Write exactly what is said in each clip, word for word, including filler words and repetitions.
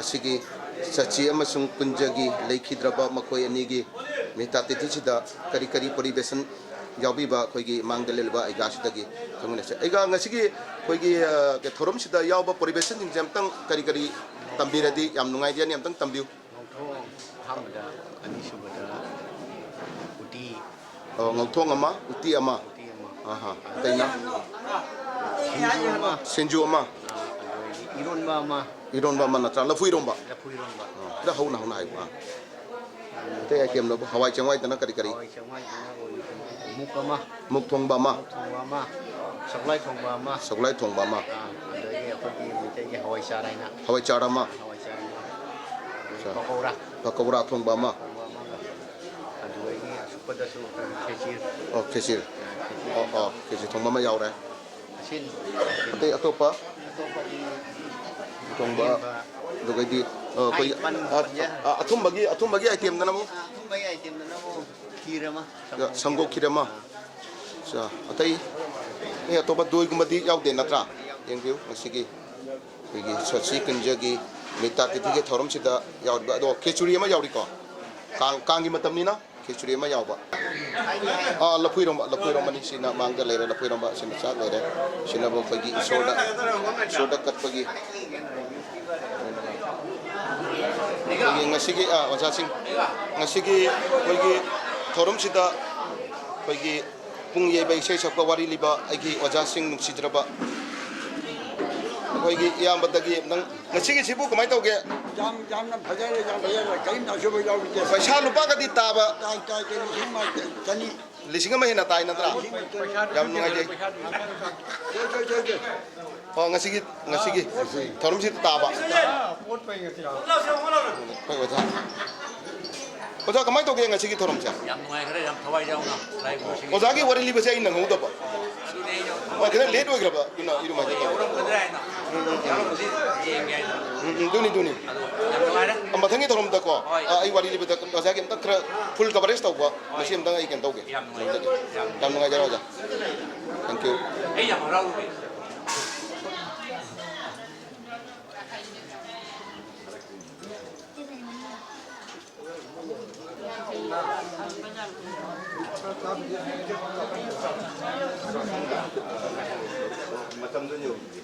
ꯁꯤꯒꯤ ꯆꯆꯤ ꯑꯃꯁꯨꯡ ꯀꯨꯟꯖꯒꯤ ꯂꯩꯈꯤꯗ꯭ꯔꯕ ꯃꯈꯣꯏ ꯑꯅꯤꯒꯤ ꯃꯤꯍꯥꯠ ꯇꯤꯊꯤꯁꯤꯗ ꯀꯔꯤ ꯀꯔꯤ ꯄꯣꯔꯤꯕꯦꯁꯟ ꯌꯥꯎꯕꯤꯕ ꯑꯩꯈꯣꯏꯒꯤ ꯃꯥꯡꯗ ꯂꯩꯔꯤꯕ ꯑꯩꯒꯥꯁꯤꯗꯒꯤ ꯈꯪꯃꯤꯟꯅꯁꯦ꯫ ꯑꯩꯒꯥ, ꯉꯁꯤꯒꯤ ꯑꯩꯈꯣꯏꯒꯤ, ꯑ, ꯊꯧꯔꯝꯁꯤꯗ ꯌꯥꯎꯕ ꯄꯣꯔꯤꯕꯦꯁꯟꯁꯤꯡꯁꯦ ꯑꯝꯇꯪ ꯀꯔꯤ ꯀꯔꯤ ꯇꯝꯕꯤꯔꯗꯤ ꯌꯥꯝ ꯅꯨꯡꯉꯥꯏꯖꯅꯤ, ꯑꯝꯇꯪ ꯇꯝꯕꯤꯌꯨ꯫ ꯉꯧꯊꯣꯡ ꯑꯍꯥꯟꯕꯗ, ꯑꯅꯤꯁꯨꯕꯗ ꯎꯇꯤ꯫ ꯑꯣ, ꯉꯧꯊꯣꯡ ꯑꯃ, ꯎꯇꯤ ꯑꯃ꯫ ꯎꯇꯤ ꯑꯃ꯫ ꯑꯍꯥ꯫ ꯑꯇꯩꯅ? ꯁꯤꯡꯖꯨ ꯑꯃ꯫ ꯁꯤꯡꯖꯨ ꯑꯃ꯫ ꯑꯥ, ꯑꯗꯨꯗꯒꯤ ꯏꯔꯣꯟꯕ ꯑꯃ꯫ ꯏꯔꯣꯟꯕ ꯑꯃ ꯅꯠꯇ꯭ꯔꯥ? ꯂꯐꯨ ꯏꯔꯣꯝꯕ? ꯂꯐꯨ ꯏꯔꯣꯟꯕ꯫ ꯑꯥ, ꯈꯔ ꯍꯧꯅ ꯍꯧꯅ ꯍꯥꯏꯌꯨ꯫ ꯑꯥ꯫ ꯑꯇꯩ ꯑꯥꯏꯇꯦꯝꯗꯕꯨ ꯍꯋꯥꯏ ꯆꯦꯡꯋꯥꯏꯗꯅ ꯀꯔꯤ ꯀꯔꯤ? ꯍꯋꯥꯏ ꯆꯦꯡꯋꯥꯏꯗꯅ ꯃꯨꯛ ꯑꯃ꯫ ꯃꯨꯛ ꯊꯣꯡꯕ ꯑꯃ꯫ ꯃꯨꯛ ꯊꯣꯡꯕ ꯑꯃ꯫ ꯁꯒꯣꯜꯍꯋꯥꯏ ꯊꯣꯡꯕ ꯑꯃ꯫ ꯁꯒꯣꯜꯍꯋꯥꯏ ꯊꯣꯡꯕ ꯑꯃ꯫ ꯑꯥ, ꯑꯗꯒꯤ ꯑꯩꯈꯣꯏꯒꯤ ꯃꯩꯇꯩꯒꯤ ꯍꯋꯥꯏ ꯆꯥꯔ ꯍꯥꯏꯅ꯫ ꯍꯋꯥꯏ ꯆꯥꯔ ꯑꯃ꯫ ꯍꯋꯥꯏ ꯆꯥꯔ ꯑꯃ꯫ ꯑꯗꯒꯤ ꯑꯆꯥ꯫ ꯄꯀꯧꯔꯥ꯫ ꯄꯀꯧꯔꯥ ꯊꯣꯡꯕ ꯑꯃ꯫ ꯊꯣꯡꯕ ꯑꯃꯒ꯫ ꯑꯗꯨꯗꯒꯤ ꯑꯁꯨꯛꯄꯗꯁꯨ ꯑꯩꯈꯣꯏꯒꯤ ꯈꯦꯆꯤ꯫ ꯑꯣ, ꯈꯦꯆꯤ꯫ ꯑꯥ, ꯈꯦꯆꯤ꯫ ꯑꯣ, ꯑꯣ, ꯈꯦꯆꯤ ꯊꯣꯡꯕ ꯑꯃ ꯌꯥꯎꯔꯦ꯫ ꯑꯁꯤꯟ-, ꯑꯇꯩ ꯑꯇꯣꯞꯄ? ꯑꯇꯣꯞꯄꯗꯤ ꯊꯣꯡꯕ, ꯑꯍꯦꯟꯕ꯫ ꯑꯗꯨꯒꯩꯗꯤ, ꯑ, ꯑꯩꯈꯣꯏ, ꯍꯥꯏ ꯄꯟ-, ꯑ, ꯄꯟꯖ-, ꯑ, ꯑꯊꯨꯝꯕꯒꯤ, ꯑꯊꯨꯝꯕꯒꯤ ꯑꯥꯏꯇꯦꯝꯗꯅ ꯑꯃꯨꯛ? ꯑ, ꯑꯊꯨꯝꯕꯒꯤ ꯑꯥꯏꯇꯦꯝꯗꯅ ꯑꯃꯨꯛ ꯈꯤꯔ ꯑꯃ, ꯁꯪꯒꯣꯝ ꯁꯪꯒꯣꯝ ꯈꯤꯔ ꯑꯃ꯫ ꯑꯃ꯫ ꯑꯥ꯫ ꯑꯆꯥ, ꯑꯇꯩ? ꯑꯦ, ꯑꯇꯣꯞꯄ ꯗꯣꯏꯒꯨꯝꯕꯗꯤ ꯌꯥꯎꯗꯦ ꯅꯠꯇ꯭ꯔꯥ? ꯌꯦꯡꯕꯤꯌꯨ, ꯉꯁꯤꯒꯤ ꯑꯩꯈꯣꯏꯒꯤ ꯁꯣꯁꯤ ꯀꯨꯟꯖꯒꯤ ꯃꯤꯍꯥꯠ ꯇꯤꯊꯤꯒꯤ ꯊꯧꯔꯝꯁꯤꯗ ꯌꯥꯎꯔꯤꯕ꯫ ꯑꯗꯣ ꯈꯦꯆꯨꯔꯤ ꯑꯃ ꯌꯥꯎꯔꯤꯀꯣ? ꯀꯥꯡ, ꯀꯥꯡꯒꯤ ꯃꯇꯝꯅꯤꯅ ꯈꯦꯆꯨꯔꯤ ꯑꯃ ꯌꯥꯎꯕ꯫ ꯑꯥ, ꯂꯐꯨ ꯏꯔꯣꯝꯕ, ꯂꯐꯨ ꯏꯔꯣꯝꯕꯅꯤ꯫ ꯁꯤꯅ ꯃꯥꯡꯗ ꯂꯩꯔꯦ, ꯂꯐꯨ ꯏꯔꯣꯝꯕ꯫ ꯁꯤꯅ ꯆꯥꯛ ꯂꯩꯔꯦ꯫ ꯁꯤꯅꯕꯨ ꯑꯩꯈꯣꯏꯒꯤ ꯏꯁꯣꯔꯗ, ꯏꯁꯣꯔꯗ ꯀꯠꯄꯒꯤ꯫ ꯑꯩꯈꯣꯏꯒꯤ ꯉꯁꯤꯒꯤ, ꯑꯥ, ꯑꯣꯖꯥꯁꯤꯡ, ꯉꯁꯤꯒꯤ ꯑꯩꯈꯣꯏꯒꯤ ꯊꯧꯔꯝꯁꯤꯗ ꯑꯩꯈꯣꯏꯒꯤ ꯄꯨꯡ ꯌꯩꯕ, ꯏꯁꯩ ꯁꯛꯄ, ꯋꯥꯔꯤ ꯂꯤꯕ ꯑꯩꯒꯤ ꯑꯣꯖꯥꯁꯤꯡ ꯅꯨꯡꯁꯤꯖꯔꯕ ꯑꯩꯈꯣꯏꯒꯤ ꯏꯌꯥꯝꯕꯗꯒꯤ ꯅꯪ ꯉꯁꯤꯒꯤꯁꯤꯕꯨ ꯀꯃꯥꯏꯅ ꯇꯧꯒꯦ? ꯌꯥꯝ, ꯌꯥꯝꯅ ꯐꯖꯔꯦ, ꯌꯥꯝ ꯐꯖꯔꯦ꯫ ꯀꯔꯤꯝꯇ ꯑꯁꯣꯏꯕ ꯌꯥꯎꯗꯦ꯫ ꯄꯩꯁꯥ ꯂꯨꯄꯥꯒꯗꯤ ꯇꯥꯕ? ꯇꯥꯏ, ꯇꯥꯏ, ꯇꯥꯏ, ꯂꯤꯁꯤꯡ ꯑꯃ ꯆꯅꯤ꯫ ꯂꯤꯁꯤꯡ ꯑꯃ ꯍꯦꯟꯅ ꯇꯥꯏ ꯅꯠꯇ꯭ꯔꯥ? ꯂꯤꯁꯤꯡ ꯑꯃ ꯆꯅꯤ꯫ ꯌꯥꯝ ꯅꯨꯡꯉꯥꯏꯖꯩ꯫ ꯖꯣꯏ, ꯖꯣꯏ, ꯖꯣꯏ, ꯖꯣꯏ꯫ ꯑꯣ, ꯉꯁꯤꯒꯤ, ꯉꯁꯤꯒꯤ ꯊꯧꯔꯝꯁꯤꯗ ꯇꯥꯕ꯫ ꯍꯣꯏ, ꯑꯣꯖꯥ꯫ ꯑꯣꯖꯥ, ꯀꯃꯥꯏꯅ ꯇꯧꯒꯦ ꯉꯁꯤꯒꯤ ꯊꯧꯔꯝꯁꯦ? ꯌꯥꯝ ꯅꯨꯡꯉꯥꯏꯈ꯭ꯔꯦ, ꯌꯥꯝ ꯊꯋꯥꯏ ꯌꯥꯎꯅ ꯂꯥꯏ ꯏꯃꯨꯡꯁꯤꯡ꯫ ꯑꯣꯖꯥꯒꯤ ꯋꯥꯔꯤ ꯂꯤꯕꯁꯦ ꯑꯩ ꯅꯪꯍꯧꯗꯕ꯫ ꯑꯗꯨꯅꯦ ꯑꯩꯅ ꯑꯣ, ꯈꯤꯇꯪ ꯂꯦꯠ ꯑꯣꯏꯈ꯭ꯔꯕ, ꯑꯗꯨꯅ ꯑꯩ ꯑꯗꯨꯃꯥꯏꯅ ꯇꯧꯕ꯫ ꯌꯧꯔꯝꯒꯗ꯭ꯔꯥ ꯍꯥꯏꯅ꯫ ꯎꯝ, ꯎꯝ, ꯎꯝ꯫ ꯌꯧꯔꯝꯃꯗꯤ ꯌꯦꯡꯒꯦ ꯍꯥꯏꯅ꯫ ꯎꯝ, ꯎꯝ, ꯑꯗꯨꯅꯤ, ꯑꯗꯨꯅꯤ꯫ ꯑꯗꯣ ꯌꯥꯝ ꯅꯨꯡꯉꯥꯏꯔꯦ꯫ ꯑ, ꯃꯊꯪꯒꯤ ꯊꯧꯔꯝꯗꯀꯣ, ꯍꯣꯏ꯫ ꯑ, ꯑꯩ ꯋꯥꯔꯤ ꯂꯤꯕꯗ ꯑꯣꯖꯥꯒꯤ ꯑꯝꯇ ꯈꯔ ꯐꯨꯜ ꯀꯚꯔꯦꯖ ꯇꯧꯕ, ꯍꯣꯏ꯫ ꯃꯁꯤ ꯑꯝꯇꯪ ꯑꯩ ꯀꯩꯅꯣ ꯇꯧꯒꯦ꯫ ꯌꯥꯝ ꯅꯨꯡꯉꯥꯏꯖꯔꯦ꯫ ꯌꯥꯝ ꯌꯥꯝ ꯅꯨꯡꯉꯥꯏꯖꯔꯦ, ꯑꯣꯖꯥ꯫ Thank you꯫ ꯑꯩ ꯌꯥꯝ ꯍꯔꯥꯎꯋꯦ꯫ ꯃꯇꯝꯗꯨ ꯌꯧꯗ꯭ꯔꯤ꯫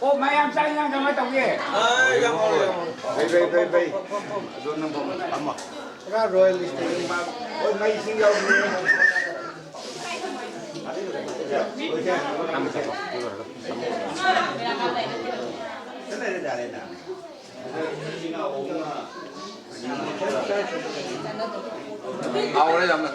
ꯑꯣ, ꯃꯌꯥꯝ ꯆꯥꯛ ꯏꯟꯖꯥꯡ ꯀꯃꯥꯏ ꯇꯧꯒꯦ? ꯐꯩ, ꯐꯩ, ꯐꯩ, ꯐꯩ꯫ ꯑꯗꯣ ꯅꯪ ꯐꯝꯃꯣ, ꯐꯝꯃꯣ꯫ ꯄꯨꯔꯥ ꯔꯣꯌꯦꯜ ꯏꯁꯇꯥꯏꯜ꯫ ꯍꯣꯏ, ꯃꯩ ꯏꯁꯤꯡ ꯌꯥꯎꯗ꯭ꯔꯤ꯫ ꯐꯝꯃꯣ, ꯐꯝꯃꯣ꯫ ꯂꯣꯏꯔꯦ꯫ ꯆꯠꯂꯦ, ꯌꯥꯔꯦꯗ꯫ ꯍꯥꯎꯔꯦ ꯌꯥꯝꯅ꯫